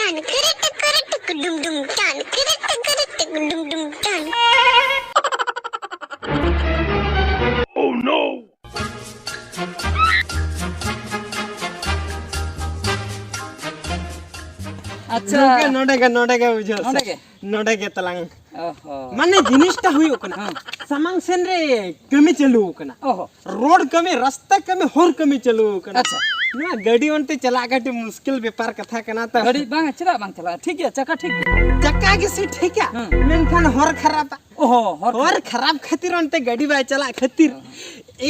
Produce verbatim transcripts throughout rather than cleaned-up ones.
Tan, kiri, tikiri, tikidum, dum, tan, kiri, tikiri, tikidum, dum, tan. ᱟᱪᱪᱷᱟ᱾ ᱜᱚᱝᱠᱮ, ᱱᱚᱰᱮ ᱜᱮ, ᱱᱚᱰᱮ ᱜᱮ ᱵᱩᱡᱷᱟᱹᱣ ᱥᱮ᱾ ᱱᱚᱰᱮ ᱜᱮ? ᱱᱚᱰᱮ ᱜᱮ ᱛᱟᱞᱟᱝ᱾ ᱚᱦᱚ᱾ ᱢᱟᱱᱮ ᱡᱤᱱᱤᱥᱴᱟ ᱦᱩᱭᱩᱜ ᱠᱟᱱᱟ, ᱦᱮᱸ᱾ ᱥᱟᱢᱟᱝ ᱥᱮᱱ ᱨᱮ ᱠᱟᱹᱢᱤ ᱪᱟᱹᱞᱩ ᱟᱠᱟᱱᱟ᱾ ᱚᱦᱚ᱾ ᱨᱳᱰ ᱠᱟᱹᱢᱤ, ᱨᱟᱥᱛᱟ ᱠᱟᱹᱢᱤ, ᱦᱚᱨ ᱠᱟᱹᱢᱤ ᱪᱟᱹᱞᱩ ᱟᱠᱟᱱᱟ᱾ ᱟᱪᱪᱷᱟ᱾ ᱱᱚᱣᱟ ᱜᱟᱹᱰᱤ ᱚᱱᱛᱮ ᱪᱟᱞᱟᱜ ᱠᱟᱹᱴᱤᱡ ᱢᱩᱥᱠᱤᱞ ᱵᱮᱯᱟᱨ ᱠᱟᱛᱷᱟ ᱠᱟᱱᱟ ᱛᱚ᱾ ᱜᱟᱹᱰᱤ ᱵᱟᱝ, ᱪᱮᱫᱟᱜ ᱵᱟᱝ ᱪᱟᱞᱟᱜᱼᱟ? ᱴᱷᱤᱠ ᱜᱮᱭᱟ, ᱪᱟᱠᱟ ᱴᱷᱤᱠ ᱜᱮᱭᱟ᱾ ᱪᱟᱠᱟ ᱜᱮᱥᱮ ᱴᱷᱤᱠᱟ, ᱦᱮᱸ᱾ ᱢᱮᱱᱠᱷᱟᱱ ᱦᱚᱨ ᱠᱷᱟᱨᱟᱯᱟ᱾ ᱚᱦᱚ, ᱦᱚᱨ ᱦᱚᱨ ᱠᱷᱟᱨᱟᱯ᱾ ᱠᱷᱟᱨᱟᱯ ᱠᱷᱟᱹᱛᱤᱨ ᱚᱱᱛᱮ ᱜᱟᱹᱰᱤ ᱵᱟᱭ ᱪᱟᱞᱟᱜ ᱠᱷᱟᱹᱛᱤᱨ ᱚᱦᱚ᱾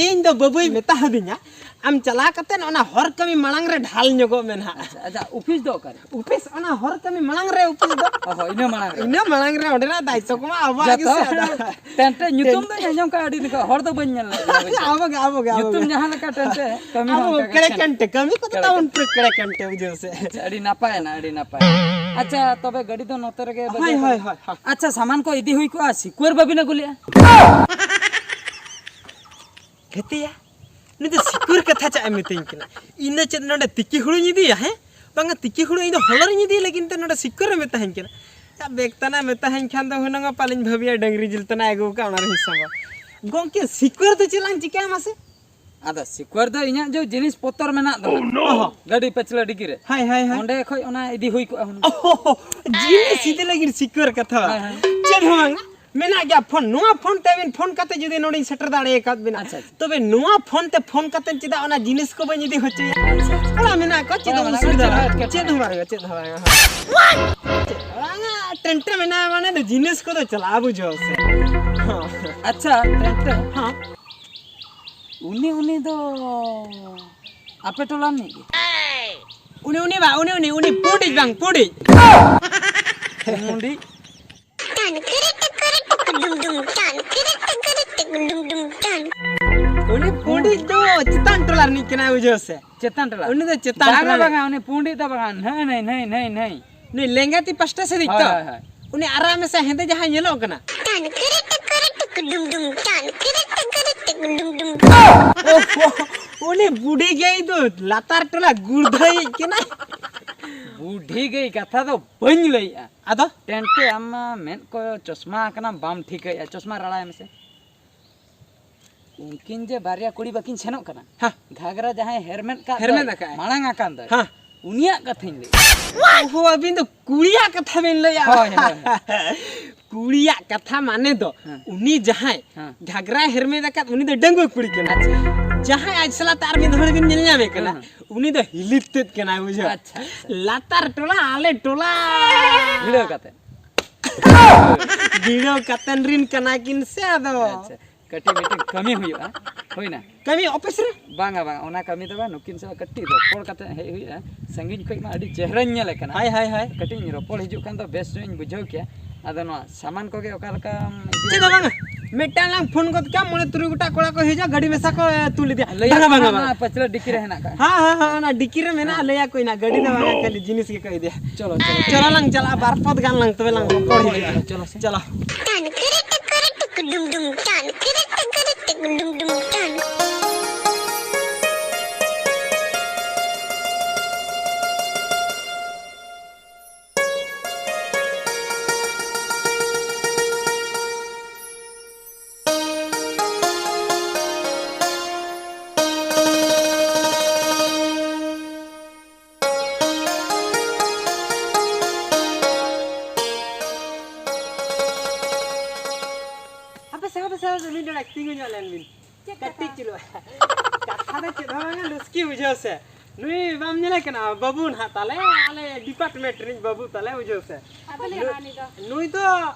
ᱤᱧ ᱫᱚ ᱵᱟᱹᱵᱩᱭ ᱢᱮᱛᱟ ᱦᱟᱹᱫᱤᱧᱟ, "ᱟᱢ ᱪᱟᱞᱟᱣ ᱠᱟᱛᱮ ᱚᱱᱟ ᱦᱚᱨ ᱠᱟᱹᱢᱤ ᱢᱟᱲᱟᱝ ᱨᱮ ᱰᱷᱟᱞ ᱧᱚᱜᱚᱜ ᱢᱮ ᱱᱟᱦᱟᱜ᱾" ᱟᱪᱪᱷᱟ, ᱟᱪᱪᱷᱟ, ᱚᱯᱷᱤᱥ ᱫᱚ ᱚᱠᱟᱨᱮ? ᱚᱯᱷᱤᱥ ᱚᱱᱟ ᱦᱚᱨ ᱠᱟᱹᱢᱤ ᱢᱟᱲᱟᱝ ᱨᱮ ᱚᱯᱷᱤᱥ ᱫᱚ᱾ ᱚᱦᱚ, ᱤᱱᱟᱹ ᱢᱟᱲᱟᱝ ᱨᱮ᱾ ᱤᱱᱟᱹ ᱢᱟᱲᱟᱝ ᱨᱮ ᱚᱸᱰᱮᱱᱟᱜ ᱫᱟᱭᱤᱛᱛᱚ ᱠᱚᱢᱟ ᱟᱵᱚᱣᱟᱜ ᱜᱮ ᱡᱚᱛᱚ ᱥᱮ ᱟᱫᱚ᱾ ᱴᱮᱱᱴᱮ ᱧᱩᱛᱩᱢ ᱫᱚᱧ ᱟᱸᱡᱚᱢ ᱠᱟᱜᱼᱟ ᱟᱹᱰᱤ ᱞᱮᱠᱟ, ᱦᱚᱲ ᱫᱚ ᱵᱟᱹᱧ ᱧᱮᱞ ᱞᱮᱫ ᱠᱚᱣᱟ, ᱵᱩᱡᱷᱟᱹᱣ? ᱟᱵᱚ ᱜᱮ, ᱟᱵᱚ ᱜᱮ, ᱟᱵᱚ ᱧᱩᱛᱩᱢ ᱜᱮ᱾ ᱡᱟᱦᱟᱸ ᱞᱮᱠᱟ ᱴᱮᱱᱴᱮ, ᱠᱟᱹᱢᱤ ᱦᱚᱸ ᱟᱵᱚ ᱚᱱᱠᱟ ᱜᱮ ᱠᱮᱲᱮ ᱴᱮᱱᱴᱮ᱾ ᱠᱮᱱᱴᱮ, ᱠᱟᱹᱢᱤ ᱠᱚᱫᱚ ᱠᱮᱲᱮ ᱛᱟᱵᱚᱱ ᱠᱮᱱᱴᱮ᱾ ᱯᱩᱨᱟᱹ ᱠᱮᱲᱮ ᱠᱮᱱᱴᱮ, ᱵᱩᱡᱷᱟᱹᱣ ᱥᱮ᱾ ᱟᱪᱪᱷᱟ, ᱟᱹᱰᱤ ᱱᱟᱯᱟᱭᱮᱱᱟ, ᱟᱹᱰᱤ ᱱᱟᱯᱟᱭ᱾ ᱟᱪᱪᱷᱟ, ᱛᱚᱵᱮ ᱜᱟᱹᱰᱤ ᱫᱚ ᱱᱚᱛᱮ ᱨᱮᱜᱮ ᱦᱳᱭ, ᱵᱟᱡᱟᱨ ᱦᱳᱭ, ᱨᱮ᱾ ᱦᱳᱭ, ᱦᱳᱭ᱾ ᱟᱪᱪᱷᱟ, ᱥᱟᱢᱟᱱ ᱠᱚ ᱤᱫᱤ ᱦᱩᱭ ᱠᱚᱜᱼᱟ, ᱥᱤᱠᱩᱣᱟᱹᱨ ᱵᱟᱹᱵᱤᱱ ᱟᱹᱜᱩ ᱞᱮᱜᱼᱟ? ᱜᱟᱛᱮᱭᱟ, ᱩᱱᱤ ᱫᱚ ᱥᱤᱠᱩᱣᱟᱹᱨ ᱠᱟᱛᱷᱟ ᱪᱟᱜ ᱮ ᱢᱤᱛᱟᱹᱧ ᱠᱟᱱᱟ᱾ ᱤᱧ ᱫᱚ ᱪᱮᱫ ᱱᱚᱰᱮ ᱛᱤᱠᱤ ᱦᱩᱲᱩᱧ ᱤᱫᱤᱭᱟ, ᱦᱮᱸ? ᱵᱟᱝᱟ, ᱛᱤᱠᱤ ᱦᱩᱲᱩ ᱤᱧ ᱫᱚ ᱦᱚᱞᱚᱨᱤᱧ ᱤᱫᱤᱭ ᱞᱟᱹᱜᱤᱫ ᱛᱮ ᱱᱚᱰᱮ ᱥᱤᱠᱩᱣᱟᱹᱨ ᱮ ᱢᱮᱛᱟᱦᱟᱹᱧ ᱠᱟᱱᱟ᱾ ᱭᱟ, ᱵᱮᱜᱽ ᱛᱟᱱᱟ ᱢᱮᱛᱟᱦᱟᱹᱧ ᱠᱷᱟᱱ ᱫᱚ ᱦᱩᱱᱟᱹᱝ ᱯᱟᱞᱮᱧ ᱵᱷᱟᱹᱵᱤᱭᱟ ᱰᱟᱹᱝᱨᱤ ᱡᱤᱞ ᱛᱟᱱᱟ ᱟᱹᱜᱩ ᱠᱟᱜ, ᱚᱱᱟ ᱨᱮ ᱦᱤᱥᱟᱹᱵᱟ᱾ ᱜᱚᱝᱠᱮ, ᱥᱤᱠᱩᱣᱟᱹᱨ ᱫᱚ ᱪᱮᱫ ᱞᱟᱝ ᱪᱤᱠᱟᱹᱭᱟ ᱢᱟᱥᱮ? ᱟᱫᱚ ᱥᱤᱠᱩᱣᱟᱹᱨ ᱫᱚ ᱤᱧᱟᱹᱜ ᱡᱚ ᱡᱤᱱᱤᱥ ᱯᱚᱛᱚᱨ ᱢᱮᱱᱟᱜ ᱫᱚ, ᱚᱦᱚ᱾ ᱜᱟᱹᱰᱤ ᱯᱟᱹᱪᱷᱞᱟᱹ ᱰᱤᱜᱤ ᱨᱮ᱾ ᱦᱳᱭ, ᱦᱳᱭ, ᱦᱳᱭ᱾ ᱚᱸᱰᱮ ᱠᱷᱚᱡ ᱚᱱᱟ ᱤᱫᱤ ᱦᱩᱭ ᱠᱚᱜᱼᱟ ᱦᱩᱱᱟᱹᱝ᱾ ᱚᱦᱚ, ᱡᱤᱱᱤᱥ ᱤᱫᱤ ᱞᱟᱹᱜᱤᱫ ᱥᱤᱠᱩᱣᱟᱹᱨ ᱠᱟᱛᱷᱟ᱾ ᱦᱳᱭ, ᱦᱳᱭ᱾ ᱪᱮᱫ ᱦᱚᱸ ᱵᱟᱝᱟ᱾ ᱢᱮᱱᱟᱜ ᱜᱮᱭᱟ ᱯᱷᱳᱱ᱾ ᱱᱚᱣᱟ ᱯᱷᱳᱱ ᱛᱮ ᱟᱹᱵᱤᱱ ᱯᱷᱳᱱ ᱠᱟᱛᱮ ᱡᱩᱫᱤ ᱱᱚᱰᱮᱧ ᱥᱮᱴᱮᱨ ᱫᱟᱲᱮ ᱟᱠᱟᱫ ᱵᱤᱱᱟ, ᱟᱪᱪᱷᱟ, ᱟᱪᱪᱷᱟ᱾ ᱛᱚᱵᱮ ᱱᱚᱣᱟ ᱯᱷᱳᱱ ᱛᱮ ᱯᱷᱳᱱ ᱠᱟᱛᱮ ᱪᱮᱫᱟᱜ ᱚᱱᱟ ᱡᱤᱱᱤᱥ ᱠᱚ ᱵᱟᱹᱧ ᱤᱫᱤ ᱦᱚᱪᱚᱭᱟ? ᱟᱪᱪᱷᱟ, ᱟᱪᱪᱷᱟ᱾ ᱠᱚᱲᱟ ᱢᱮᱱᱟᱜ ᱠᱚᱣᱟ, ᱪᱮᱫ ᱠᱚᱲᱟ ᱦᱚᱸ ᱢᱮᱱᱟᱜ ᱚᱥᱩᱵᱤᱫᱷᱟ ᱠᱚᱣᱟ, ᱵᱟᱝ᱾ ᱪᱮᱫ ᱦᱚᱸ ᱮᱴᱠᱮᱴᱚᱬᱮ᱾ ᱪᱮᱫ ᱦᱚᱸ ᱵᱟᱝᱟ, ᱪᱮᱫ ᱦᱚᱸ ᱵᱟᱝᱟ᱾ ᱵᱟᱝᱟ, ᱴᱮᱱᱴᱮ ᱢᱮᱱᱟᱭᱟ ᱢᱟᱱᱮ ᱫᱚ ᱡᱤᱱᱤᱥ ᱠᱚᱫᱚ ᱪᱟᱞᱟᱜᱼᱟ, ᱵᱩᱡᱷᱟᱹᱣ ᱥᱮ᱾ ᱦᱚᱸ᱾ ᱟᱪᱪᱷᱟ, ᱴᱮᱱᱴᱮ᱾ ᱦᱚᱸ᱾ ᱩᱱᱤ, ᱩᱱᱤ ᱫᱚ ᱟᱯᱮ ᱴᱚᱞᱟ ᱨᱤᱱᱤᱡ ᱜᱮ? ᱩᱱᱤ, ᱩᱱᱤ ᱵᱟ, ᱩᱱᱤ, ᱩᱱᱤ, ᱩᱱᱤ ᱯᱩᱸᱰᱤᱡ ᱵᱟᱝ, ᱯᱩᱸᱰᱤᱡ᱾ ᱯᱩᱸᱰᱤᱡ? ᱴᱟᱱ ᱠᱤᱨᱤ ᱴᱤᱠᱤᱨᱤ ᱴᱤᱠᱤ ᱰᱩᱢ ᱰᱩᱢ ᱴᱟᱱ ᱠᱤᱨᱤ ᱴᱤᱠᱤᱨᱤ ᱴᱤᱠᱤ ᱰᱩᱢ ᱰᱩᱢ ᱴᱟᱱ᱾ ᱩᱱᱤ ᱯᱩᱸᱰᱤᱡ ᱫᱚ ᱪᱮᱛᱟᱱ ᱴᱚᱞᱟ ᱨᱤᱱᱤᱡ ᱠᱟᱱᱟᱭ, ᱵᱩᱡᱷᱟᱹᱣ ᱥᱮ? ᱪᱮᱛᱟᱱ ᱴᱚᱞᱟ? ᱩᱱᱤ ᱫᱚ ᱪᱮᱛᱟᱱ ᱵᱟᱝᱟ, ᱴᱚᱞᱟ ᱨᱤᱱᱤᱡ᱾ ᱵᱟᱝᱟ, ᱩᱱᱤ ᱯᱩᱸᱰᱤᱡ ᱫᱚ ᱵᱟᱝᱟ, ᱱᱟᱹᱭ, ᱱᱟᱹᱭ, ᱱᱟᱹᱭ, ᱱᱟᱹᱭ, ᱱᱟᱹᱭ᱾ ᱱᱩᱭ ᱞᱮᱸᱜᱟ ᱛᱤ ᱯᱟᱥᱴᱟ ᱥᱮᱫ ᱨᱤᱡ ᱦᱳᱭ, ᱛᱚ? ᱦᱳᱭ, ᱦᱳᱭ᱾ ᱩᱱᱤ ᱟᱨᱟᱜ ᱢᱮᱥᱟ ᱦᱮᱸᱫᱮ ᱡᱟᱦᱟᱸᱭ ᱧᱮᱞᱚᱜ ᱠᱟᱱᱟ? ᱴᱟᱱ ᱠᱤᱨᱤ ᱴᱤᱠᱤᱨᱤ ᱴᱤᱠᱤ ᱰᱩᱢ ᱰᱩᱢ ᱴᱟᱱ ᱠᱤᱨᱤ ᱴᱤᱠᱤᱨᱤ ᱴᱤᱠᱤ ᱰᱩᱢ ᱰᱩᱢ᱾ ᱳᱦᱳ, ᱩᱱᱤ ᱵᱩᱰᱷᱤ ᱜᱮ ᱫᱚ ᱞᱟᱛᱟᱨ ᱴᱚᱞᱟ ᱜᱩᱲᱫᱷᱟᱹᱭᱤᱡ ᱠᱟᱱᱟᱭ᱾ ᱵᱩᱰᱷᱤ ᱜᱟᱹᱭ, ᱠᱟᱛᱷᱟ ᱫᱚ ᱵᱟᱹᱧ ᱞᱟᱹᱭᱮᱜᱼᱟ᱾ ᱟᱫᱚ? ᱴᱮᱱᱴᱮ, ᱟᱢ ᱢᱟ ᱢᱮᱫ ᱠᱚ ᱪᱚᱥᱢᱟ ᱟᱠᱟᱱᱟᱢ, ᱵᱟᱢ ᱴᱷᱤᱠᱟᱹᱭᱮᱜᱼᱟ᱾ ᱪᱚᱥᱢᱟ ᱨᱟᱲᱟᱭ ᱢᱮᱥᱮ᱾ ᱩᱱᱠᱤᱱ ᱡᱮ ᱵᱟᱨᱭᱟ ᱠᱩᱲᱤ ᱵᱟᱹᱠᱤᱱ ᱥᱮᱱᱚᱜ ᱠᱟᱱᱟ, ᱦᱮᱸ᱾ ᱜᱷᱟᱜᱽᱨᱟ ᱡᱟᱦᱟᱸᱭ ᱦᱮᱨᱢᱮᱫ ᱠᱟᱜ ᱦᱮᱨᱢᱮᱫ ᱫᱚᱭ, ᱟᱠᱟᱫ᱾ ᱢᱟᱲᱟᱝ ᱟᱠᱟᱱ ᱫᱚᱭ, ᱦᱮᱸ᱾ ᱩᱱᱤᱭᱟᱜ ᱠᱟᱛᱷᱟᱧ ᱞᱟᱹᱭ᱾ ᱳᱦᱳ, ᱟᱹᱵᱤᱱ ᱫᱚ ᱠᱩᱲᱤᱭᱟᱜ ᱠᱟᱛᱷᱟ ᱵᱤᱱ ᱞᱟᱹᱭᱟ᱾ ᱦᱳᱭ, ᱦᱳᱭ, ᱦᱳᱭ᱾ ᱠᱩᱲᱤᱭᱟᱜ ᱠᱟᱛᱷᱟ ᱢᱟᱱᱮ ᱫᱚ, ᱦᱮᱸ᱾ ᱩᱱᱤ ᱡᱟᱦᱟᱸᱭ ᱦᱮᱸ᱾ ᱜᱷᱟᱜᱽᱨᱟᱭ ᱦᱮᱨᱢᱮᱫ ᱟᱠᱟᱫ, ᱩᱱᱤ ᱫᱚ ᱰᱟᱺᱜᱩᱣᱟᱹ ᱠᱩᱲᱤ ᱠᱟᱱᱟᱭ᱾ ᱟᱪᱪᱷᱟ᱾ ᱡᱟᱦᱟᱸᱭ ᱟᱡ ᱥᱟᱞᱟᱜ ᱛᱮ ᱟᱨ ᱢᱤᱫ ᱦᱚᱲ ᱵᱤᱱ ᱧᱮᱞ ᱧᱟᱢᱮ ᱠᱟᱱᱟ, ᱦᱮᱸ, ᱦᱮᱸ᱾ ᱩᱱᱤ ᱫᱚ ᱦᱤᱞᱤᱛ ᱛᱮᱫ ᱠᱟᱱᱟᱭ, ᱵᱩᱡᱷᱟᱹᱣ᱾ ᱟᱪᱪᱷᱟ, ᱟᱪᱪᱷᱟ᱾ ᱞᱟᱛᱟᱨ ᱴᱚᱞᱟ, ᱟᱞᱮ ᱴᱚᱞᱟ᱾ ᱵᱷᱤᱲᱟᱹᱣ ᱠᱟᱛᱮ᱾ ᱵᱷᱤᱲᱟᱹᱣ ᱠᱟᱛᱮᱱ ᱨᱤᱱ ᱠᱟᱱᱟ ᱠᱤᱱ ᱥᱮ ᱟᱫᱚ᱾ ᱟᱪᱪᱷᱟ, ᱠᱟᱹᱴᱤᱡ ᱢᱤᱫᱴᱤᱡ ᱠᱟᱹᱢᱤ ᱦᱩᱭᱩᱜᱼᱟ, ᱦᱩᱭᱱᱟ? ᱠᱟᱹᱢᱤ ᱚᱯᱷᱤᱥ ᱨᱮ? ᱵᱟᱝᱟ, ᱵᱟᱝᱟ, ᱚᱱᱟ ᱠᱟᱹᱢᱤ ᱫᱚ ᱵᱟᱝ, ᱱᱩᱠᱤᱱ ᱥᱟᱶ ᱠᱟᱹᱴᱤᱡ ᱨᱚᱯᱚᱲ ᱠᱟᱛᱮ ᱦᱮᱡ ᱦᱩᱭᱩᱜᱼᱟ᱾ ᱥᱟᱺᱜᱤᱧ ᱠᱷᱚᱡ ᱢᱟ ᱟᱹᱰᱤ ᱪᱮᱦᱨᱟᱧ ᱧᱮᱞᱮ ᱠᱟᱱᱟ᱾ ᱦᱳᱭ, ᱦᱳᱭ, ᱦᱳᱭ᱾ ᱠᱟᱹᱴᱤᱡ ᱤᱧ ᱨᱚᱯᱚᱲ ᱦᱤᱡᱩᱜ ᱠᱷᱟᱱ ᱫᱚ ᱵᱮᱥ ᱧᱚᱜ ᱤᱧ ᱵᱩᱡᱷᱟᱹᱣ ᱠᱮᱭᱟ᱾ ᱟᱫᱚ ᱱᱚᱣᱟ ᱥᱟᱢᱟᱱ ᱠᱚᱜᱮ ᱚᱠᱟ ᱞᱮᱠᱟᱢ ᱤᱫᱤᱭᱟ? ᱪᱮᱫ ᱦᱚᱸ ᱵᱟᱝᱟ, ᱢᱤᱫᱴᱟᱝ ᱞᱟᱝ ᱯᱷᱳᱱ ᱜᱚᱫ ᱠᱟᱜᱼᱟ, ᱢᱚᱬᱮ ᱛᱩᱨᱩᱭ ᱜᱚᱴᱟ ᱠᱚᱲᱟ ᱠᱚ ᱦᱤᱡᱩᱜᱼᱟ, ᱜᱟᱹᱰᱤ ᱢᱮᱥᱟ ᱠᱚ, ᱮ, ᱛᱩᱞ ᱤᱫᱤᱭᱟ᱾ ᱞᱟᱹᱭᱟ ᱵᱟᱝᱟ, ᱠᱚ ᱵᱟᱝᱟ, ᱚᱱᱟ ᱵᱟᱝᱟ᱾ ᱯᱟᱹᱪᱷᱞᱟᱹ ᱰᱤᱠᱤ ᱨᱮ ᱦᱮᱱᱟᱜ ᱠᱟᱜᱼᱟ᱾ ᱦᱮᱸ, ᱦᱮᱸ, ᱦᱮᱸ, ᱚᱱᱟ ᱰᱤᱠᱤ ᱨᱮ ᱢᱮᱱᱟᱜᱼᱟ, ᱦᱮᱸ᱾ ᱞᱟᱹᱭᱟ ᱠᱚ ᱤᱧ ᱱᱟ, ᱜᱟᱹᱰᱤ ᱫᱚ ᱵᱟᱝᱟ, ᱦᱮᱸ᱾ ᱠᱷᱟᱹᱞᱤ ᱡᱤᱱᱤᱥ ᱜᱮᱠᱚ ᱤᱫᱤᱭᱟ᱾ ᱪᱚᱞᱚ, ᱪᱚᱞᱚ, ᱪᱚᱞᱚ᱾ ᱪᱚᱞᱚ ᱞᱟᱝ ᱪᱟᱞᱟᱜᱼᱟ, ᱵᱟᱨ ᱯᱚᱫ ᱜᱟᱱ ᱞᱟᱝ ᱛᱚᱵᱮ ᱞᱟᱝ ᱨᱚᱯᱚᱲ ᱦᱤᱡᱩᱜᱼᱟ᱾ ᱪᱚᱞᱚ ᱥᱮ᱾ ᱪᱚᱞᱚ᱾ ᱴᱟᱱ ᱠᱤᱨᱤ ᱴᱤᱠᱤᱨᱤ ᱴᱤᱠ ᱰᱩᱢ ᱰᱩᱢ, ᱴᱟᱱ ᱠᱤᱨᱤ ᱴᱤᱠᱤᱨᱤ ᱴᱤᱠ ᱰᱩᱢ ᱰᱩᱢ, ᱴᱟᱱ᱾ ᱦᱟᱯᱮ ᱥᱮ, ᱦᱟᱯᱮ ᱥᱮ, ᱦᱟᱯᱮ ᱥᱮ, ᱢᱤᱫ ᱰᱚᱸᱰᱮᱠ ᱛᱤᱸᱜᱩ ᱧᱚᱜ ᱞᱮᱱ ᱵᱤᱱ᱾ ᱪᱮᱫ ᱠᱟᱹᱴᱤᱡ ᱠᱟᱛᱷᱟ? ᱪᱩᱞᱩᱝ᱾ ᱠᱟᱛᱷᱟ ᱫᱚ ᱪᱮᱫ ᱦᱚᱸ ᱵᱟᱝᱟ, ᱞᱩᱥᱠᱤ ᱵᱩᱡᱷᱟᱹᱣ ᱥᱮ᱾ ᱱᱩᱭ ᱵᱟᱢ ᱧᱮᱞᱮ ᱠᱟᱱᱟ? ᱵᱟᱹᱵᱩ ᱱᱟᱦᱟᱜ ᱛᱟᱞᱮ, ᱟᱞᱮ ᱰᱤᱯᱟᱨᱴᱢᱮᱱᱴ ᱨᱤᱱᱤᱡ ᱵᱟᱹᱵᱩ ᱛᱟᱞᱮ, ᱵᱩᱡᱷᱟᱹᱣ ᱥᱮ᱾ ᱟᱫᱚ ᱞᱟᱹᱭ ᱱᱩ-, ᱢᱟ ᱱᱩᱭ ᱫᱚ᱾ ᱱᱩᱭ ᱫᱚ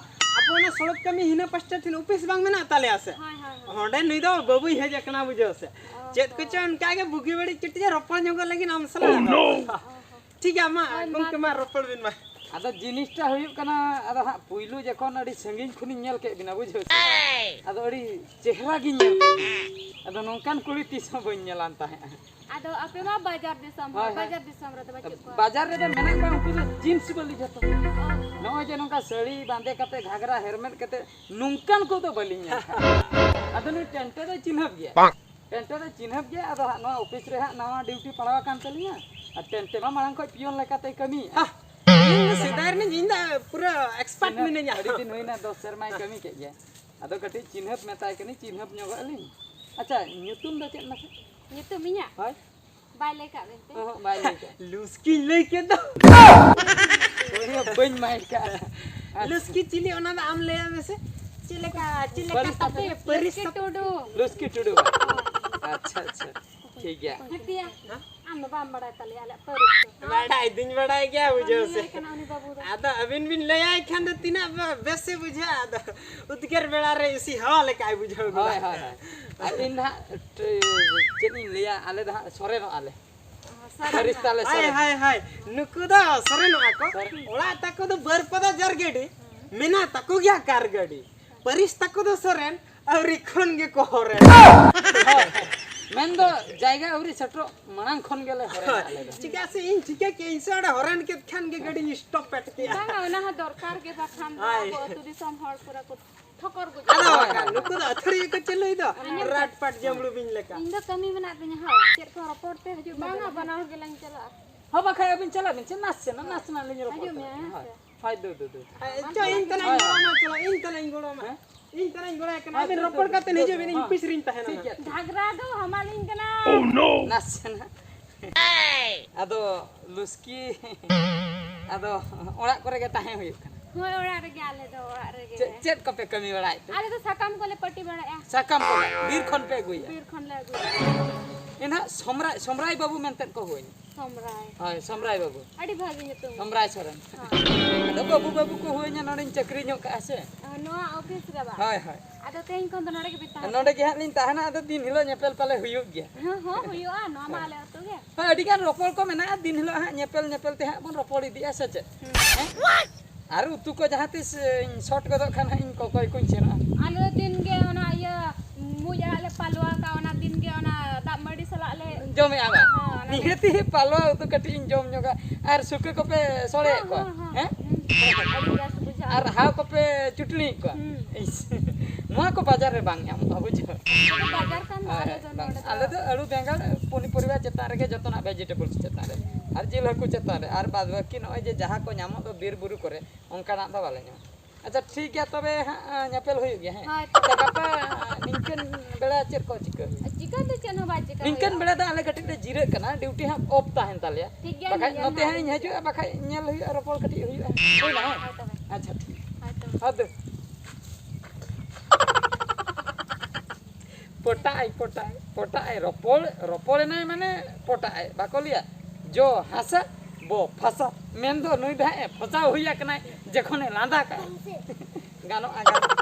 ᱟᱯᱮ ᱚᱱᱟ ᱥᱚᱲᱚᱠ ᱠᱟᱹᱢᱤ ᱦᱤᱱᱟᱹ ᱯᱟᱥᱴᱟ ᱴᱷᱮᱱ ᱚᱯᱷᱤᱥ ᱵᱟᱝ ᱢᱮᱱᱟᱜ ᱛᱟᱞᱮᱭᱟ ᱥᱮ? ᱦᱳᱭ, ᱦᱳᱭ, ᱦᱳᱭ᱾ ᱚᱸᱰᱮ ᱱᱩᱭ ᱫᱚ ᱵᱟᱹᱵᱩᱭ ᱦᱮᱡ ᱟᱠᱟᱱᱟ, ᱵᱩᱡᱷᱟᱹᱣ ᱥᱮ᱾ ᱚ, ᱪᱮᱫ ᱦᱚᱸ᱾ ᱠᱚᱪᱚ ᱚᱱᱠᱟ ᱜᱮ ᱵᱩᱜᱤ ᱵᱟᱹᱲᱤᱡ ᱠᱟᱹᱴᱤᱡ ᱮ ᱨᱚᱯᱚᱲ ᱧᱚᱜᱚᱜ ᱞᱟᱹᱜᱤᱫ ᱟᱢ ᱥᱟᱞᱟᱜ᱾ ᱚ, ᱦᱚᱸ᱾ ᱴᱷᱤᱠ ᱜᱮᱭᱟ, ᱢᱟ, ᱦᱳᱭ, ᱜᱚᱢᱠᱮ, ᱢᱟ᱾ ᱢᱟ, ᱨᱚᱯᱚᱲ ᱵᱤᱱ ᱢᱟ᱾ ᱟᱫᱚ ᱡᱤᱱᱤᱥᱴᱟ ᱦᱩᱭᱩᱜ ᱠᱟᱱᱟ, ᱟᱫᱚ ᱦᱟᱸᱜ ᱯᱩᱭᱞᱩ ᱡᱚᱠᱷᱚᱱ ᱟᱹᱰᱤ ᱥᱟᱺᱜᱤᱧ ᱠᱷᱚᱱᱤᱧ ᱧᱮᱞ ᱠᱮᱫ ᱵᱤᱱᱟ, ᱵᱩᱡᱷᱟᱹᱣ ᱥᱮ? ᱟᱫᱚ ᱟᱹᱰᱤ ᱪᱮᱦᱨᱟ ᱜᱤᱧ ᱧᱮᱞ ᱠᱮᱫ ᱵᱤᱱᱟ᱾ ᱟᱫᱚ ᱱᱚᱝᱠᱟᱱ ᱠᱩᱲᱤ ᱛᱤᱥ ᱦᱚᱸ ᱵᱟᱹᱧ ᱧᱮᱞᱟᱱ ᱛᱟᱦᱮᱸᱜᱼᱟ᱾ ᱟᱫᱚ ᱟᱯᱮ ᱢᱟ ᱵᱟᱡᱟᱨ ᱫᱤᱥᱚᱢ ᱦᱚᱲ, ᱦᱳᱭ, ᱦᱳᱭ᱾ ᱵᱟᱡᱟᱨ ᱫᱤᱥᱚᱢ ᱨᱮᱫᱚ ᱵᱟᱹᱪᱩᱜ ᱠᱚᱣᱟ᱾ ᱵᱟᱡᱟᱨ ᱨᱮᱫᱚ ᱢᱮᱱᱟᱜ ᱠᱚᱣᱟ, ᱩᱱᱠᱩ ᱫᱚ ᱡᱤᱱᱥ ᱵᱟᱹᱞᱤ ᱡᱷᱚᱛᱚ᱾ ᱚ᱾ ᱱᱚᱜᱼᱚᱭ ᱡᱮ ᱱᱚᱝᱠᱟ ᱥᱟᱹᱲᱤ ᱵᱟᱸᱫᱮ ᱠᱟᱛᱮ, ᱜᱷᱟᱜᱽᱨᱟ ᱦᱮᱨᱢᱮᱫ ᱠᱟᱛᱮ, ᱱᱚᱝᱠᱟᱱ ᱠᱚᱫᱚ ᱵᱟᱹᱞᱤᱧ ᱧᱮᱞ ᱟᱠᱟᱫ ᱠᱚᱣᱟ᱾ ᱟᱫᱚ ᱱᱩᱭ ᱴᱮᱱᱴᱮ ᱫᱚᱭ ᱪᱤᱱᱦᱟᱹᱯ ᱜᱮᱭᱟ᱾ ᱵᱟᱝ᱾ ᱴᱮᱱᱴᱮ ᱫᱚᱭ ᱪᱤᱱᱦᱟᱹᱯ ᱜᱮᱭᱟ, ᱟᱫᱚ ᱦᱟᱸᱜ ᱱᱚᱣᱟ ᱚᱯᱷᱤᱥ ᱨᱮ ᱦᱟᱸᱜ ᱱᱟᱣᱟ ᱰᱤᱭᱩᱴᱤ ᱯᱟᱲᱟᱣ ᱟᱠᱟᱱ ᱛᱟᱹᱞᱤᱧᱟ᱾ ᱟᱨ ᱴᱮᱱ ᱴᱮᱱ ᱢᱟ ᱢᱟᱲᱟᱝ ᱠᱷᱚᱱ ᱯᱤᱭᱚᱱ ᱞᱮᱠᱟᱛᱮᱭ ᱠᱟᱹᱢᱤᱭᱮᱫᱼᱟ᱾ ᱦᱟ, ᱤᱧ ᱫᱚ ᱥᱮᱫᱟᱭ ᱨᱤᱱᱤᱡ, ᱤᱧ ᱫᱚ ᱯᱩᱨᱟᱹ ᱮᱠᱥᱯᱟᱨᱴ ᱪᱤᱱᱦᱟᱹᱯ, ᱢᱤᱱᱟᱹᱧᱟ᱾ ᱟᱹᱰᱤ ᱫᱤᱱ ᱦᱩᱭᱱᱟ, ᱫᱚᱥ ᱥᱮᱨᱢᱟᱭ ᱠᱟᱹᱢᱤ ᱠᱮᱫ ᱜᱮᱭᱟ᱾ ᱟᱫᱚ ᱠᱟᱹᱴᱤᱡ ᱪᱤᱱᱦᱟᱹᱯ ᱢᱮᱛᱟᱭ ᱠᱟᱹᱱᱟᱹᱧ, ᱪᱤᱱᱦᱟᱹᱯ ᱧᱚᱜᱚᱜ ᱟᱹᱞᱤᱧ᱾ ᱟᱪᱪᱷᱟ, ᱧᱩᱛᱩᱢ ᱫᱚ ᱪᱮᱫ ᱢᱟᱥᱮ? ᱧᱩᱛᱩᱢ ᱤᱧᱟᱹᱜ? ᱦᱳᱭ᱾ ᱵᱟᱭ ᱞᱟᱹᱭ ᱠᱟᱜ ᱢᱮᱱᱛᱮ? ᱚᱦᱚᱸ, ᱵᱟᱭ ᱞᱟᱹᱭ ᱠᱟᱜ᱾ ᱞᱩᱥᱠᱤᱧ ᱞᱟᱹᱭ ᱠᱮᱫ ᱫᱚ᱾ ᱩᱱᱤ ᱦᱚᱸ ᱵᱟᱹᱧ ᱢᱟᱭᱤᱱᱰ ᱠᱟᱜᱼᱟ᱾ ᱟᱪᱪᱷᱟ᱾ ᱞᱩᱥᱠᱤ ᱪᱤᱞᱤ, ᱚᱱᱟ ᱫᱚ ᱟᱢ ᱞᱟᱹᱭᱟᱜ ᱢᱮᱥᱮ᱾ ᱪᱮᱫ ᱞᱮᱠᱟ, ᱪᱮᱫ ᱞᱮᱠᱟ ᱯᱟᱹᱨᱤᱥ ᱛᱟᱯᱮ? ᱛᱟᱯᱮ? ᱯᱟᱹᱨᱤᱥ ᱞᱩᱥᱠᱤ ᱛᱟᱯᱮ? ᱴᱩᱰᱩ᱾ ᱞᱩᱥᱠᱤ ᱴᱩᱰᱩ᱾ ᱟᱪᱪᱷᱟ, ᱟᱪᱪᱷᱟ᱾ ᱴᱷᱤᱠ ᱜᱮᱭᱟ᱾ ᱦᱟᱹᱴᱤᱭᱟ᱾ ᱦᱮᱸ? ᱟᱢ ᱫᱚ ᱵᱟᱢ ᱵᱟᱲᱟᱭ ᱛᱟᱞᱮᱭᱟ ᱟᱞᱮᱭᱟᱜ ᱯᱟᱹᱨᱤᱥ ᱫᱚ᱾ ᱵᱟᱰᱟᱭ ᱫᱩᱧ ᱵᱟᱰᱟᱭ ᱜᱮᱭᱟ, ᱵᱩᱡᱷᱟᱹᱣ ᱥᱮ᱾ ᱠᱟᱹᱢᱤᱭᱟᱹ ᱠᱟᱱᱟ ᱩᱱᱤ ᱵᱟᱹᱵᱩ ᱫᱚ᱾ ᱟᱫᱚ ᱟᱹᱵᱤᱱ ᱵᱤᱱ ᱞᱟᱹᱭᱟᱭ ᱠᱷᱟᱱ ᱫᱚ ᱛᱤᱱᱟᱹᱜ ᱵᱮ-, ᱵᱮᱥ ᱮ ᱵᱩᱡᱷᱟᱹᱜᱼᱟ᱾ ᱟᱫᱚ ᱩᱫᱽᱜᱟᱹᱨ ᱵᱮᱲᱟ ᱨᱮ ᱤᱥᱤ ᱦᱟᱣᱟ ᱞᱮᱠᱟᱭ ᱵᱩᱡᱷᱟᱹᱣ ᱜᱚᱫᱟ᱾ ᱦᱳᱭ, ᱦᱳᱭ, ᱦᱳᱭ᱾ ᱟᱨ ᱤᱧ ᱫᱚ ᱦᱟᱸᱜ, ᱴ-, ᱪᱮᱫ ᱤᱧ ᱞᱟᱹᱭᱟ, ᱟᱞᱮ ᱫᱚ ᱦᱟᱸᱜ ᱥᱚᱨᱮᱱᱚᱜ ᱟᱞᱮ᱾ ᱥᱚᱨᱮᱱ᱾ ᱯᱟᱹᱨᱤᱥ ᱛᱟᱞᱮ ᱦᱳᱭ, ᱥᱚᱨᱮᱱ᱾ ᱦᱳᱭ, ᱦᱳᱭ᱾ ᱱᱩᱠᱩ ᱫᱚ ᱥᱚᱨᱮᱱᱚᱜᱼᱟ ᱠᱚ᱾ ᱥᱚᱨᱮᱱ᱾ ᱚᱲᱟᱜ ᱛᱟᱠᱚ ᱫᱚ ᱵᱟᱹᱨᱯᱟᱫᱟ ᱡᱟᱨᱜᱟᱹᱰᱤ, ᱢᱮᱱᱟᱜ ᱛᱟᱠᱚ ᱜᱮᱭᱟ ᱠᱟᱨ ᱜᱟᱹᱰᱤ᱾ ᱯᱟᱹᱨᱤᱥ ᱛᱟᱠᱚ ᱫᱚ ᱥᱚᱨᱮᱱ, ᱟᱹᱣᱨᱤ ᱠᱷᱚᱱ ᱜᱮᱠᱚ ᱦᱚᱨᱮᱱ᱾ ᱦᱳᱭ᱾ ᱢᱮᱱᱫᱚ ᱡᱟᱭᱜᱟ ᱟᱹᱣᱨᱤ ᱥᱮᱴᱮᱨᱚᱜ ᱢᱟᱲᱟᱝ ᱠᱷᱚᱱ ᱜᱮᱞᱮ ᱦᱚᱨᱮᱱᱟ ᱟᱞᱮ ᱫᱚ᱾ ᱪᱮᱫᱟᱜ ᱥᱮ ᱤᱧ ᱪᱤᱠᱟᱹ ᱠᱮᱫ, ᱤᱧ ᱥᱮ ᱚᱸᱰᱮ ᱦᱚᱨᱮᱱ ᱠᱮᱫ ᱠᱷᱟᱱ ᱜᱮ ᱜᱟᱹᱰᱤᱧ ᱥᱴᱚᱯ ᱯᱮᱴ ᱠᱮᱫᱼᱟ᱾ ᱵᱟᱝᱟ, ᱚᱱᱟ ᱦᱚᱸ ᱫᱚᱨᱠᱟᱨ ᱜᱮ, ᱵᱟᱠᱷᱟᱱ ᱫᱚ ᱦᱳᱭ᱾ ᱟᱵᱚ ᱟᱹᱛᱩ ᱫᱤᱥᱚᱢ ᱦᱚᱲ ᱯᱩᱨᱟᱹ ᱠᱚ ᱴᱷᱚᱠᱚᱨ ᱜᱩᱡᱩᱜᱼᱟ᱾ ᱟᱫᱚ ᱦᱳᱭ, ᱵᱟᱠᱷᱟᱱ ᱦᱳᱭ᱾ ᱱᱩᱠᱩ ᱫᱚ ᱟᱹᱛᱷᱟᱹᱲᱤ ᱜᱮᱠᱚ ᱪᱟᱹᱞᱩᱭ ᱫᱚ, ᱟᱸᱡᱚᱢ ᱢᱮ᱾ ᱨᱟᱴ ᱯᱟᱴ ᱡᱟᱹᱢᱲᱩ ᱵᱤᱧ ᱞᱮᱠᱟ᱾ ᱤᱧ ᱫᱚ ᱠᱟᱹᱢᱤ ᱢᱮᱱᱟᱜ ᱛᱤᱧᱟ, ᱦᱳᱭ᱾ ᱪᱮᱫ ᱠᱚ ᱨᱚᱯᱚᱲ ᱛᱮ ᱦᱤᱡᱩᱜ ᱢᱮ, ᱵᱟᱝᱟ, ᱫᱮᱞᱟ᱾ ᱵᱟᱱᱟ ᱦᱚᱲ ᱜᱮᱞᱟᱝ ᱪᱟᱞᱟᱜᱼᱟ᱾ ᱦᱳᱭ, ᱵᱟᱠᱷᱟᱡ ᱟᱹᱵᱤᱱ ᱪᱟᱞᱟᱜ ᱵᱤᱱ ᱥᱮ, ᱱᱟᱥᱮᱱᱟᱜ, ᱱᱟᱥᱮᱱᱟᱜ ᱞᱤᱧ ᱨᱚᱯᱚᱲ ᱦᱤᱡᱩᱜ ᱢᱮ, ᱠᱟᱱᱟ᱾ ᱦᱮᱸ ᱦᱳᱭ᱾ ᱥᱮ᱾ ᱦᱳᱭ, ᱫᱩ, ᱫᱩ, ᱫᱩ᱾ ᱦᱮᱸ, ᱪᱚ, ᱤᱧ ᱛᱟᱞᱟᱧ ᱦᱳᱭ᱾ ᱜᱚᱲᱚ ᱟᱢᱟ, ᱪᱚ, ᱤᱧ ᱛᱟᱞᱟᱧ ᱜᱚᱲᱚ ᱟᱢᱟ᱾ ᱦᱮᱸ? ᱤᱧ ᱛᱟᱞᱟᱧ ᱜᱚᱲᱚ ᱟᱭ ᱠᱟᱱᱟ᱾ ᱦᱳᱭ, ᱟᱹᱵᱤᱱ ᱫᱩ, ᱨᱚᱯᱚᱲ ᱫᱩ, ᱠᱟᱛᱮ ᱫᱩ, ᱦᱤᱡᱩᱜ ᱫᱩ, ᱵᱤᱱ, ᱤᱧ ᱦᱚᱸ᱾ ᱚᱯᱷᱤᱥ ᱨᱤᱧ ᱛᱟᱦᱮᱱᱟ ᱴᱷᱤᱠ ᱱᱟᱦᱟᱜ᱾ ᱜᱮᱭᱟ᱾ ᱡᱷᱟᱜᱽᱨᱟ ᱫᱚ ᱦᱟᱢᱟᱞᱤᱧ ᱠᱟᱱᱟ᱾ ᱱᱟᱥᱮᱱᱟᱜ᱾ ᱟᱫᱚ ᱞᱩᱥᱠᱤ, ᱟᱫᱚ ᱚᱲᱟᱜ ᱠᱚᱨᱮ ᱜᱮ ᱛᱟᱦᱮᱸ ᱦᱩᱭᱩᱜ ᱠᱟᱱᱟ᱾ ᱦᱳᱭ, ᱚᱲᱟᱜ ᱨᱮᱜᱮ, ᱟᱞᱮ ᱫᱚ ᱚᱲᱟᱜ ᱨᱮᱜᱮ᱾ ᱪᱮᱫ, ᱪᱮᱫ ᱠᱚᱯᱮ ᱠᱟᱹᱢᱤ ᱵᱟᱲᱟᱭᱮᱫ ᱛᱮ? ᱟᱞᱮ ᱫᱚ ᱥᱟᱠᱟᱢ ᱠᱚᱞᱮ ᱯᱟᱹᱴᱤ ᱵᱟᱲᱟᱭᱟ᱾ ᱥᱟᱠᱟᱢ ᱠᱚ? ᱵᱤᱨ ᱠᱷᱚᱱ ᱯᱮ ᱟᱹᱜᱩᱭᱟ? ᱵᱤᱨ ᱠᱷᱚᱱ ᱞᱮ ᱟᱹᱜᱩᱭᱟ᱾ ᱮᱱᱦᱟᱜ ᱥᱚᱢᱨᱟᱭ, ᱥᱚᱢᱨᱟᱭ ᱵᱟᱹᱵᱩ ᱢᱮᱱᱛᱮ ᱠᱚ ᱦᱩᱭᱱᱟ᱾ ᱥᱚᱢᱨᱟᱭ᱾ ᱦᱳᱭ, ᱥᱚᱢᱨᱟᱭ ᱵᱟᱹᱵᱩ᱾ ᱟᱹᱰᱤ ᱵᱷᱟᱹᱜᱤ ᱧᱩᱛᱩᱢ᱾ ᱥᱚᱢᱨᱟᱭ ᱥᱚᱨᱮᱱ᱾ ᱦᱳᱭ᱾ ᱟᱫᱚ ᱵᱟᱹᱵᱩ, ᱵᱟᱹᱵᱩ ᱠᱚ ᱦᱩᱭᱱᱟ, ᱱᱚᱰᱮᱧ ᱪᱟᱹᱠᱨᱤ ᱧᱚᱜ ᱠᱟᱜᱼᱟ ᱥᱮ᱾ ᱱᱚᱣᱟ ᱚᱯᱷᱤᱥ ᱨᱮ ᱵᱟᱝ? ᱦᱳᱭ, ᱦᱳᱭ᱾ ᱟᱫᱚ ᱛᱮᱦᱮᱧ ᱠᱷᱚᱱ ᱫᱚ ᱱᱚᱰᱮ ᱜᱮᱯᱮ ᱛᱟᱦᱮᱱᱟ? ᱱᱚᱰᱮ ᱜᱮ ᱦᱟᱸᱜ ᱞᱤᱧ ᱛᱟᱦᱮᱱᱟ, ᱟᱫᱚ ᱫᱤᱱ ᱦᱤᱞᱳᱜ ᱧᱮᱯᱮᱞ ᱯᱟᱞᱮ ᱦᱩᱭᱩᱜ ᱜᱮᱭᱟ᱾ ᱦᱮᱸ, ᱦᱚᱸ, ᱦᱩᱭᱩᱜᱼᱟ, ᱱᱚᱣᱟ ᱢᱟ ᱦᱳᱭ᱾ ᱟᱞᱮ ᱟᱹᱛᱩ ᱜᱮ᱾ ᱦᱳᱭ, ᱟᱹᱰᱤ ᱜᱟᱱ ᱨᱚᱯᱚᱲ ᱠᱚ ᱢᱮᱱᱟᱜᱼᱟ, ᱫᱤᱱ ᱦᱤᱞᱳᱜ ᱦᱟᱸᱜ ᱧᱮᱯᱮᱞ, ᱧᱮᱯᱮᱞ ᱛᱮ ᱦᱟᱸᱜ ᱵᱚᱱ ᱨᱚᱯᱚᱲ ᱤᱫᱤᱜᱼᱟ, ᱥᱮ ᱪᱮᱫ? ᱦᱩᱸ᱾ ᱦᱮᱸ? ᱟᱨ ᱩᱛᱩ ᱠᱚ ᱡᱟᱦᱟᱸ ᱛᱤᱥ, ᱤᱧ ᱥᱚᱨᱴ ᱜᱚᱫᱚᱜ ᱠᱷᱟᱱ ᱦᱟᱸᱜ ᱤᱧ ᱠᱚᱠᱚᱭ ᱠᱚᱧ ᱥᱮᱱᱚᱜᱼᱟ᱾ ᱟᱞᱮ ᱫᱚ ᱫᱤᱱ ᱜᱮ ᱚᱱᱟ ᱤᱭᱟᱹ ᱢᱩᱡ ᱟᱲᱟᱜ ᱞᱮ ᱯᱟᱞᱣᱟ ᱠᱟᱜᱼᱟ, ᱚᱱᱟ ᱫᱤᱱ ᱜᱮ ᱚᱱᱟ ᱫᱟᱜ ᱢᱟᱹᱰᱤ ᱥᱟᱞᱟᱜ ᱞᱮ ᱡᱚᱢᱮᱜᱼᱟ ᱵᱟᱝ? ᱦᱚᱸ, ᱚᱱᱟ ᱱᱤᱦᱟᱹᱛᱤ ᱯᱟᱞᱣᱟ ᱩᱛᱩ ᱠᱟᱹᱴᱤᱡ ᱤᱧ ᱡᱚᱢ ᱧᱚᱜᱟ᱾ ᱟᱨ ᱥᱩᱠᱟᱹ ᱠᱚᱯᱮ ᱥᱚᱲᱮᱭᱮᱫ ᱦᱚᱸ, ᱠᱚᱣᱟ? ᱦᱚᱸ, ᱦᱚᱸ᱾ ᱦᱮᱸ? ᱦᱩᱸ, ᱟᱹᱰᱤ ᱵᱮᱥ ᱵᱩᱡᱷᱟᱹᱜᱼᱟ᱾ ᱟᱨ ᱦᱟᱣ ᱠᱚᱯᱮ ᱪᱩᱴᱲᱤᱭᱮᱫ ᱠᱚᱣᱟ? ᱦᱩᱸ᱾ ᱤᱥ᱾ ᱱᱚᱣᱟ ᱠᱚ ᱵᱟᱡᱟᱨ ᱨᱮ ᱵᱟᱝ ᱧᱟᱢᱚᱜᱼᱟ, ᱵᱩᱡᱷᱟᱹᱣ᱾ ᱵᱟᱡᱟᱨ ᱠᱟᱱ ᱫᱚ ᱟᱞᱮ ᱫᱚ ᱵᱟᱝ, ᱱᱚᱰᱮ ᱫᱚ᱾ ᱟᱞᱮ ᱫᱚ ᱟᱹᱞᱩ, ᱵᱮᱸᱜᱟᱲ, ᱯᱚᱱᱤᱯᱚᱨᱤᱵᱟ ᱪᱮᱛᱟᱱ ᱨᱮᱜᱮ, ᱡᱚᱛᱚᱱᱟᱜ ᱵᱷᱮᱡᱤᱴᱮᱵᱚᱞᱥ ᱪᱮᱛᱟᱱ ᱨᱮ, ᱟᱨ ᱡᱤᱞ ᱦᱟᱹᱠᱩ ᱪᱮᱛᱟᱱ ᱨᱮ, ᱟᱨ ᱵᱟᱫ ᱵᱟᱹᱠᱤ ᱱᱚᱜᱼᱚᱭ ᱡᱮ ᱡᱟᱦᱟᱸ ᱠᱚ ᱧᱟᱢᱚᱜ ᱫᱚ ᱵᱤᱨ ᱵᱩᱨᱩ ᱠᱚᱨᱮ, ᱚᱱᱠᱟᱱᱟᱜ ᱫᱚ ᱵᱟᱞᱮ ᱧᱟᱢᱟ᱾ ᱟᱪᱪᱷᱟ, ᱴᱷᱤᱠ ᱜᱮᱭᱟ, ᱛᱚᱵᱮ ᱦᱟᱸᱜ ᱧᱮᱯᱮᱞ ᱦᱩᱭᱩᱜ ᱜᱮᱭᱟ, ᱦᱮᱸ? ᱦᱳᱭ, ᱛᱚᱵᱮ᱾ ᱟᱪᱪᱷᱟ, ᱜᱟᱯᱟ ᱱᱤᱝᱠᱟᱹᱱ ᱵᱮᱲᱟ ᱪᱮᱫ ᱠᱚ ᱪᱤᱠᱟᱹ ᱦᱩᱭᱩᱜᱼᱟ? ᱪᱤᱠᱟᱹ ᱫᱚ ᱪᱮᱫ ᱦᱚᱸ ᱵᱟᱭ ᱪᱤᱠᱟᱹ ᱱᱤᱝᱠᱟᱹᱱ ᱦᱩᱭᱩᱜᱼᱟ᱾ ᱵᱮᱲᱟ ᱫᱚ ᱟᱞᱮ ᱠᱟᱹᱴᱤᱡ ᱞᱮ ᱡᱤᱨᱟᱹᱜ ᱠᱟᱱᱟ, ᱰᱤᱭᱩᱴᱤ ᱦᱟᱸᱜ ᱚᱯᱷ ᱛᱟᱦᱮᱱ ᱛᱟᱞᱮᱭᱟ᱾ ᱴᱷᱤᱠ ᱜᱮᱭᱟ, ᱵᱟᱠᱷᱟᱡ ᱧᱮᱞ ᱱᱚᱛᱮ ᱧᱟᱢ ᱦᱟᱸᱜ ᱤᱧ ᱦᱩᱭᱩᱜᱼᱟ᱾ ᱦᱤᱡᱩᱜᱼᱟ, ᱵᱟᱠᱷᱟᱡ ᱧᱮᱞ ᱦᱩᱭᱩᱜᱼᱟ, ᱨᱚᱯᱚᱲ ᱠᱟᱹᱴᱤᱡ ᱦᱩᱭᱩᱜᱼᱟ᱾ ᱦᱩᱭᱱᱟ, ᱦᱮᱸ? ᱦᱳᱭ, ᱛᱚᱵᱮ᱾ ᱟᱪᱪᱷᱟ, ᱴᱷᱤᱠ᱾ ᱦᱳᱭ, ᱛᱚᱵᱮ᱾ ᱟᱫᱚ ᱯᱚᱴᱟᱜ ᱟᱭ, ᱯᱚᱴᱟᱜ ᱟᱭ, ᱯᱚᱴᱟᱜ ᱟᱭ, ᱨᱚᱯᱚᱲ, ᱨᱚᱯᱚᱲ ᱮᱱᱟᱭ ᱢᱟᱱᱮ ᱯᱚᱴᱟᱜ ᱟᱭ, ᱵᱟᱠᱚ ᱞᱟᱹᱭᱟ ᱡᱚ ᱦᱟᱥᱟ ᱵᱚ ᱯᱷᱟᱥᱟ, ᱢᱮᱱᱫᱚ ᱱᱩᱭ ᱫᱚ ᱦᱟᱸᱜ ᱮ ᱯᱷᱟᱥᱟᱣ ᱦᱩᱭ ᱟᱠᱟᱱᱟᱭ ᱡᱚᱠᱷᱚᱱᱮ ᱞᱟᱸᱫᱟ ᱠᱟᱜᱼᱟ᱾ ᱜᱟᱱᱚᱜᱼᱟ, ᱜᱟᱱᱚᱜᱼᱟ᱾